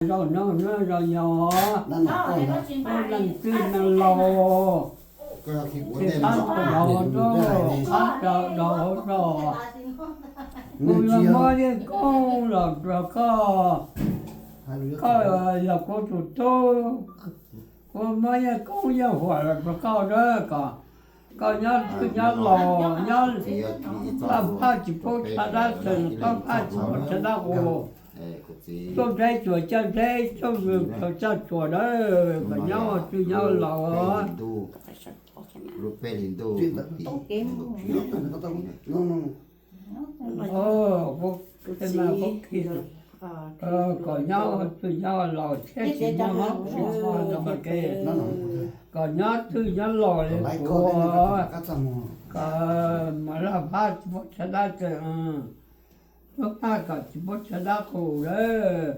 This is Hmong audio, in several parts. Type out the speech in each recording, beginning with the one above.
Zaum no no zaum yog leej twg neeg laus, ces pab sawv daws rau, pab sawv daws rau, kuv yuav muab yeej koob los rau koj, koj yog kuv tus tub, kuv muab yeej koob yeej huam los rau koj na, kom koj nyob twj nyob laus, nyob laj phab tsis pub tshav dab txawm, pab phab tsis pub tshav dab qus, tuaj deb tsuas caj deb, tuaj vwm tsuas caj tsuas na, kom nyob twj nyob laus. Kom nyob twj nyob laus thiab tsis muaj mob tsis muaj ke, kom nyob twj nyob laus li kuv, kom mus laj phab tsis pub tshav dab txawm, pab phab kom tsis pub tshav dab qus lawm,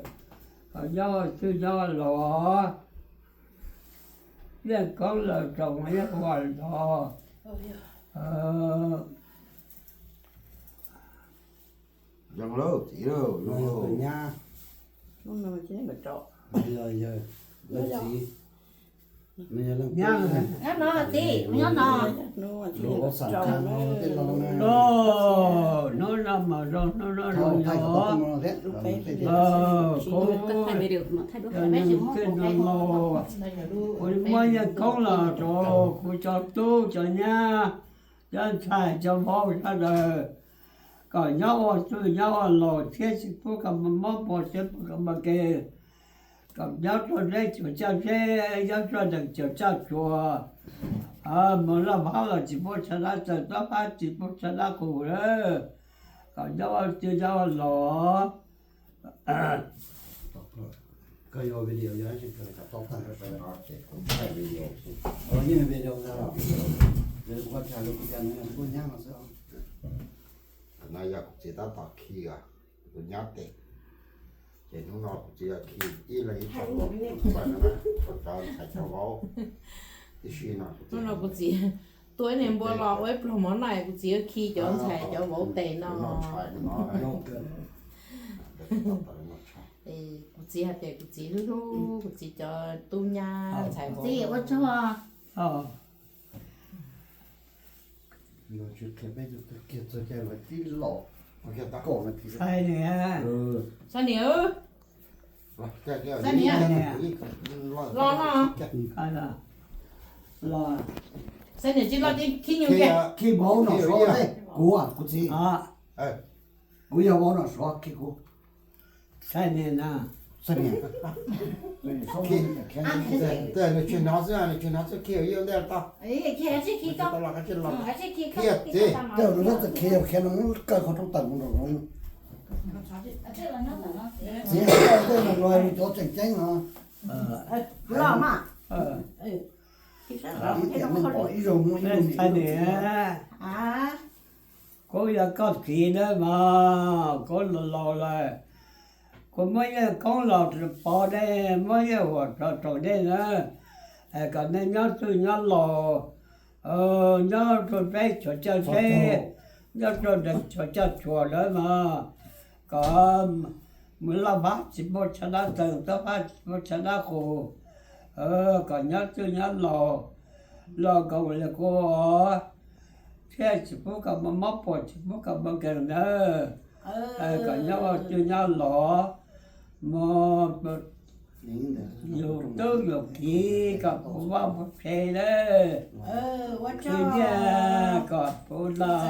kom nyob twj nyob laus. Yeej koob los rau yeej huam los. Zoo lauj txiv lauj, zoo lauj. Nyab, hnub no mas zoo, hnub no zoo yog kuv cov neeg tej no los, kuv muab yeej koob los rau kuv cov tub cov nyab, cov ntxhais cov vauv sawv daws, kom nyob ua twj nyob ua laus thiab tsis pub kom mob pua siab pub kom mob ke, kom nyob rau deb tsuas caj deb, nyob rau dees tsuas caj tsuas, mus laj phab los tsis pub tshav dab txawm, tuaj phab tsis pub tshav dab qus lawm, kom nyob ua twj nyob ua laus. Koj yuav video yog ib tsis kawg cov tau tag, yeej video ntag los, kuv ua cas kuv cas nws kuj nyab no xwb. No yog kuv txiv tab tom khi os, kuv nyab tes, ces hnub no kuv txiv yog khi ib leeg ib tog, cov ntxhais cov vauv tib si no. Hnub no kuv txiv tua ib niag npua los ua ib pluag mov noj, kuv txiv khi cov ntxhais cov vauv tes no. Kuv txiv hais tias kuv txiv hlub hlub kuv txiv cov tub nyab ntxhais vauv. Xav niam, xav niam, los no, xav niam tsis los ces khi nyuag kiag. Khi vauv no suav, kuv kuv txiv, kuv yog vauv no suav khi kuv. Xav niam na, xav niam. Nws tsis hnov xwb, nws tsis hnov xwb, khi ua ntej tau. Khi txiv, txawm nws txawm khi khiav no kaw qhov rooj tawm mus nraum zoov. Txiv, tej no los yog cov tseem ceeb no. Ib tiam neeg pom ib zaug muaj ib tug niam. Kuv yog koj txiv na mas kuv los laus lawm, kuv muab yeej koob los pov nej, muab yeej huam rau nej na, kom nej nyob twj nyob laus, nyob rau deb tsuas caj deb, nyob rau dees tsuas caj tsuas lawm mas, kom mus laj phab tsis pub tshav dab txawm, tuaj phab tsis pub tshav dab qus, kom nyob twj nyob laus, los kom ua li kuv, thiaj tsis pub kom mob mob puas, tsis pub kom mob keeg ntawd, kom nyob ua twj nyob laus, mus yug tub yug kiv kom puv vaj puv tsev lawm, khwv nyiaj kom puv los,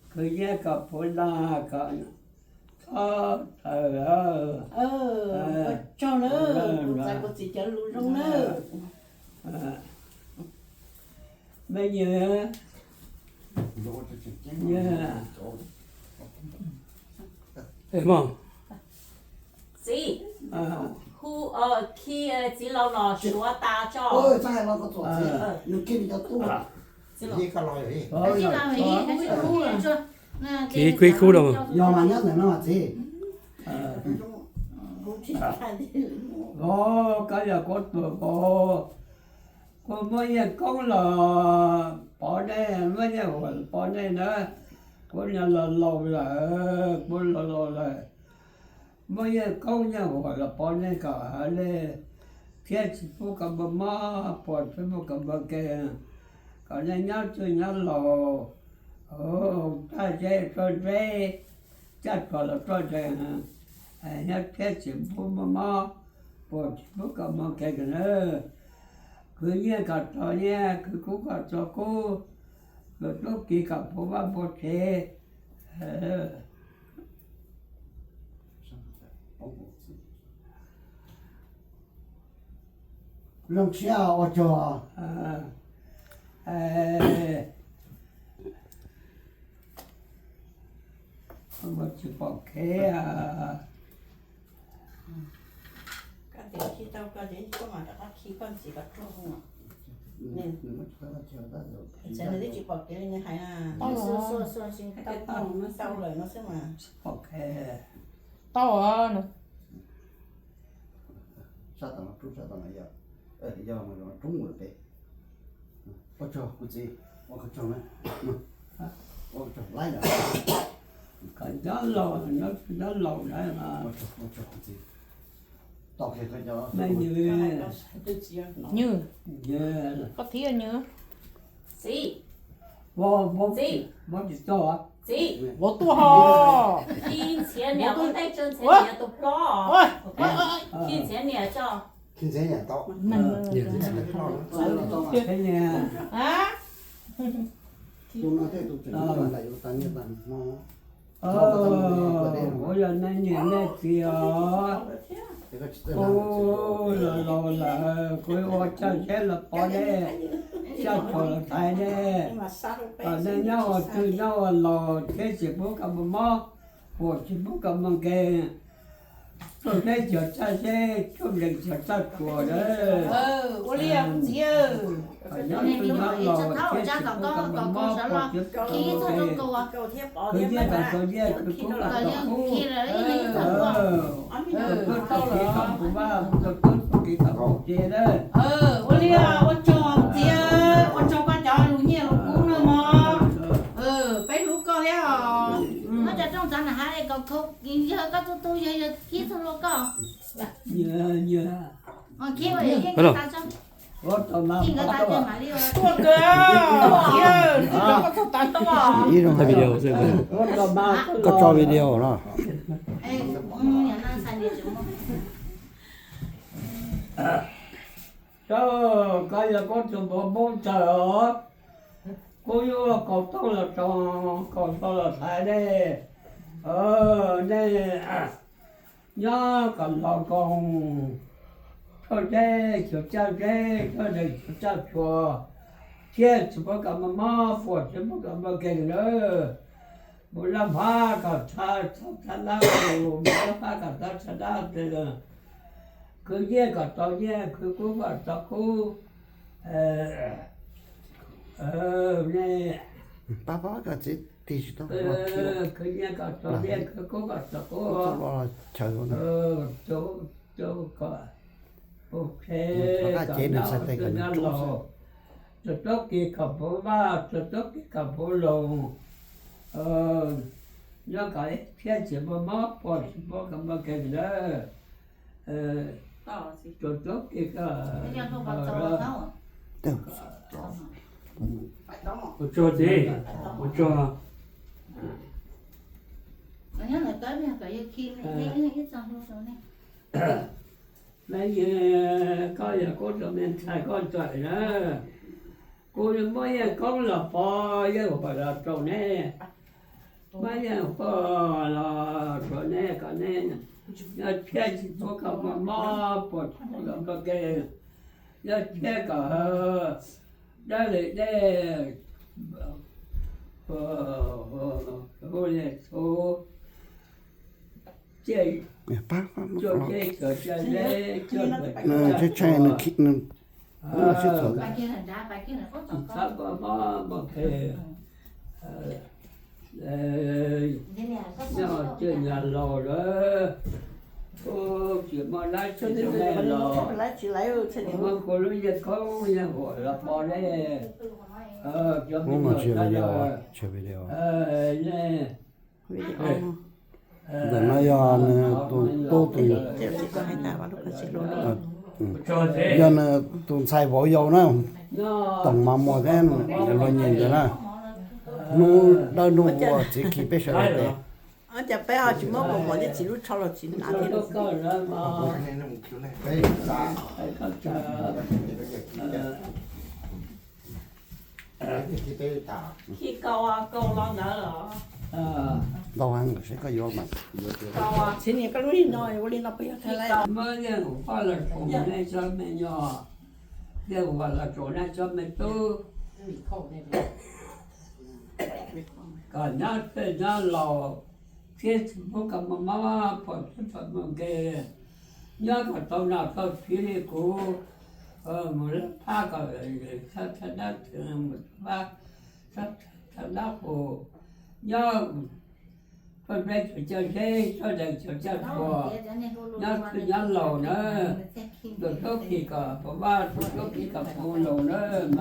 khwv nyiaj kom puv los kom txhob tawm. Me nyuam, txiv, hu, khi txiv laus los suav tas tso. Khi kuv ib khub los. Vauv, koj yog kuv tus vauv, kuv muab yeej koob los pov nej, muab yeej huam pov nej na. Kuv niag los laus lawm, kuv los laus lawm, Muab yeej koob yeej huam los pov nej kom hawv li, thiab tsis pub kom muaj mob, puas tsis pub kom muaj kev, kom nej nyob tsuag nyob laus, txaj zeb txoj zeb, caj tog los txoj zeeg, nyob thiab tsis pub muaj mob, puas tsis pub kom muaj kev na. Khwv nyiaj kom txog nyiaj, khwv kub kom txog kub, txuas tub ki kom puv vaj puv tsev. Zoo siab ua tsaug. Tsis pom kev. Tsis pom kev. Tau. Sab tom no rub, sab tom no yog, yog rub mus pem. Ua tsaug kuv txiv, ua qhov tsaug na. Ua tsaug laib na. Kom nyob laus, nyob laus na. Ua tsaug, ua tsaug kuv txiv. Tau qhia koj cov, nywg, koj thiab nywg. Txiv, txiv, vos tsis tau, txiv, vos tuaj ho. Khi ntxhiav niam, vos ntej tsw ntxhiav niam tus plob. Khi ntxhiav niam tso. Khi ntxhiav niam tau. Kuv yog nej niam nej txiv os. Kuv los laus lawm, kuv ua txaj zeb los pov nej, txaj tog los thaiv nej, kom nej nyob ua twg nyob ua laus thiab tsis pub kom muaj mob, puas tsis pub kom muaj nkeeg, txuj zeb cog txaj zeb, txuj nrees cog txaj tsuas na. Ua li ntxiv, kom nyob twg nyob laus thiab tsis pub kom muaj mob, puas tsis pub kom muaj nkeeg. Khwv nyiaj kom txog nyiaj, khwv kub kom txog kub. Txuas tub txuas ki kom puv vaj, txuas tub txuas ki kom puv tsev na. Ua li, ua tsaug ntxiv, ua tsaug koj cov lus nyiaj lus kub no mog. Peb hlub koj thiab os. Koj cov rooj txav na ha kom yog koj tu tu yog yog kib txog lua koj. Kib yeej kib tas tso. Tuaj kawg, koj txog tas tuaj. Koj tso video no. Koj yog koj tus npawg Hmoob Ntxawg os, kuv yuav kaus tooj los tso, kaus hlau los thaiv nej, nej nyob kom los nkoos, txoj zeb xyuas txaj zeb, txoj nees xyuas txaj tsuas, thiab tsis pub kom muaj mob, puas tsis pub kom muaj kev lawm. Mus laj hmab kom txhob txhob dab, mus laj hmab kom txhob txhob dab, khwv nyiaj kom txog nyiaj, khwv kub kom txog kub. Khwv nyiaj kom txog nyiaj, khwv kub kom txog kub. Txuas tub ki kom puv vaj, txuas tub ki kom puv loos. Nyob kom thiab tsis muaj mob, puas tsis pub kom muaj kev lawm. Txuas tub ki kom Ua tsaug txiv, ua tsaug. Koj yog kuv tus me ntxhais koj ntxawm na, kuv yuav muab yeej koob los pov yeej huam los rau neb, muab yeej huam los rau neb kom neb nyob thiab tsis pub kom muaj mob, puas tsis pub kom muaj kev, nyob thiab kom dawb li dej, hu li xu, cuaj teb chaws txaj zeb, cuaj teb chaws txaj tsuas, tsis txhob muaj mob muaj kev, nyob cuaj nyag laus lawm, tsis muaj dab tsi rau nej los, muab kuv lub yeej koob yeej huam los pov nej, cov me nyuam sawv daws, nej Ntawm no yog nws tus tub tus, yog nws tus ntxhais vauv yau na, Toom Mas Muas thiab luag nyiam ntawd na. Hnub dawb hnub vua txiv khi peb sawv daws tes. Cas peb ho tsis muab vauv thiab txiv lub tsho los txiv hnav thiab. Ntau heev, seb koj yuav mas. Txiv niam, koj lub li no, ua li no puas yog thawj lawm? Muab Liaj Vaj Los Tsuas nej cov me nyuam, Liaj Vaj Los Tsuas nej cov me tub, kom nyob twj nyob laus, thiab tsis pub kom muaj mob pom thiab pom muaj nkeeg, nyob kom tau nom tau tswv li kuv, mus laj phab kom thaj dab, mus thaj dab, thaj dab qus, nyob paj npeb tsuas coj zeb, tsob dais tsuas coj tshuas, nyob twj nyob laus na, tus tub khi kom puas vaj, tus tub khi kom puas laus na.